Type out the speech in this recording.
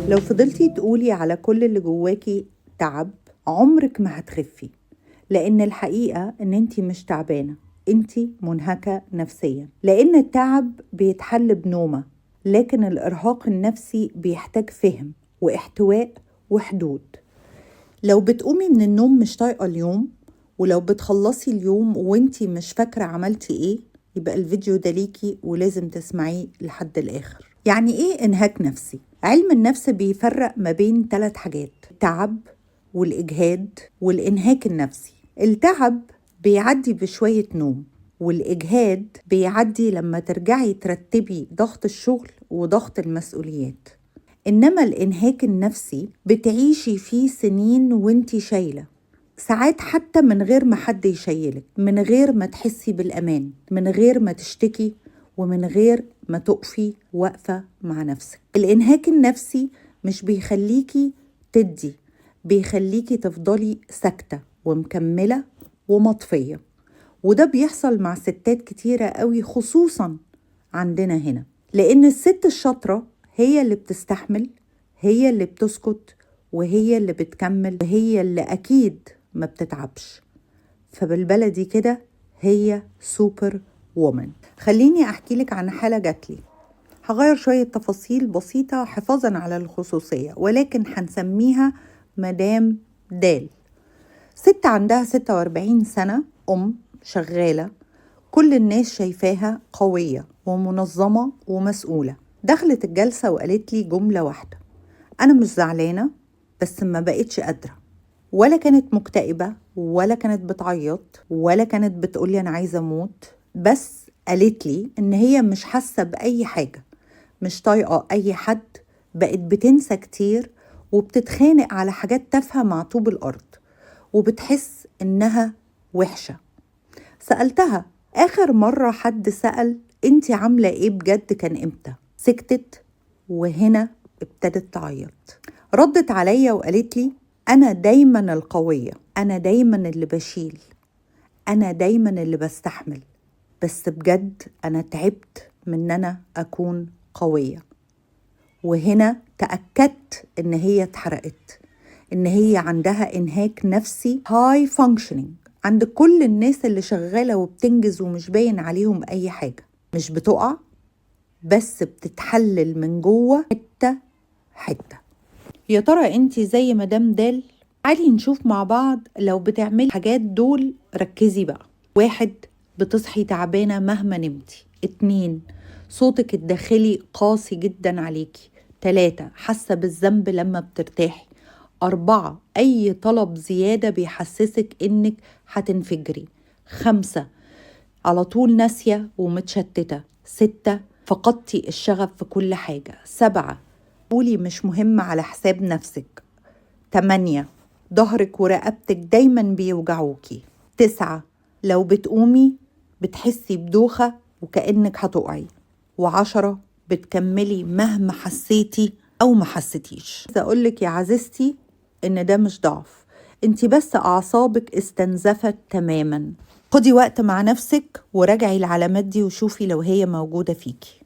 لو فضلتي تقولي على كل اللي جواكي تعب عمرك ما هتخفي، لأن الحقيقة إن أنتي مش تعبانة، أنتي منهكة نفسيا. لأن التعب بيتحل بنومة، لكن الإرهاق النفسي بيحتاج فهم واحتواء وحدود. لو بتقومي من النوم مش طايقة اليوم، ولو بتخلصي اليوم وانتي مش فاكرة عملتي ايه، يبقى الفيديو ده ليكي ولازم تسمعيه لحد الآخر. يعني ايه إنهاك نفسي؟ علم النفس بيفرق ما بين 3 حاجات: التعب والإجهاد والإنهاك النفسي. التعب بيعدي بشوية نوم، والإجهاد بيعدي لما ترجعي ترتبي ضغط الشغل وضغط المسؤوليات. إنما الإنهاك النفسي بتعيشي فيه سنين وانتي شايلة، ساعات حتى من غير ما حد يشيلك، من غير ما تحسي بالأمان، من غير ما تشتكي، ومن غير ما تقفي واقفة مع نفسك. الإنهاك النفسي مش بيخليكي تدي، بيخليكي تفضلي ساكتة ومكملة ومطفية. وده بيحصل مع ستات كتيرة قوي، خصوصا عندنا هنا، لأن الست الشاطرة هي اللي بتستحمل، هي اللي بتسكت، وهي اللي بتكمل، وهي اللي أكيد ما بتتعبش. فبالبلدي كده هي سوبر وومن. خليني أحكي لك عن حالة جاتلي، هغير شوية تفاصيل بسيطة حفاظا على الخصوصية، ولكن هنسميها مدام دال. ست عندها 46 سنة، أم شغالة، كل الناس شايفاها قوية ومنظمة ومسؤولة. دخلت الجلسة وقالت لي جملة واحدة: أنا مش زعلانة، بس ما بقتش قادرة. ولا كانت مكتئبة، ولا كانت بتعيط، ولا كانت بتقولي أنا عايزة أموت، بس قالت لي إن هي مش حاسة بأي حاجة، مش طايقة أي حد، بقت بتنسى كتير، وبتتخانق على حاجات تافهة مع طوب الأرض، وبتحس إنها وحشة. سألتها آخر مرة حد سأل أنتي عاملة إيه بجد كان إمتى؟ سكتت، وهنا ابتدت تعيط. ردت عليا وقالت لي أنا دايما القوية، أنا دايما اللي بشيل، أنا دايما اللي بستحمل، بس بجد أنا تعبت من إن أنا أكون قوية. وهنا تأكدت إن هي اتحرقت، إن هي عندها إنهاك نفسي high functioning عند كل الناس اللي شغالة وبتنجز ومش باين عليهم أي حاجة، مش بتقع بس بتتحلل من جوه حتة حتة. يا ترى انتي زي مدام دال؟ تعالي نشوف مع بعض. لو بتعملي حاجات دول ركزي بقى. 1، بتصحي تعبانة مهما نمتي. 2، صوتك الداخلي قاسي جدا عليكي. 3، حاسة بالذنب لما بترتاحي. 4، أي طلب زيادة بيحسسك إنك هتنفجري. 5، على طول ناسية ومتشتتة. 6، فقدتي الشغف في كل حاجة. 7، قولي مش مهم على حساب نفسك. 8، ظهرك ورقبتك دايما بيوجعوكي. 9، لو بتقومي بتحسي بدوخة وكأنك هتقعي. 10، بتكملي مهما حسيتي أو ما حسيتيش. عايزة أقولك يا عزيزتي إن ده مش ضعف، انتي بس أعصابك استنزفت تماما. خدي وقت مع نفسك وراجعي العلامات دي وشوفي لو هي موجودة فيكي.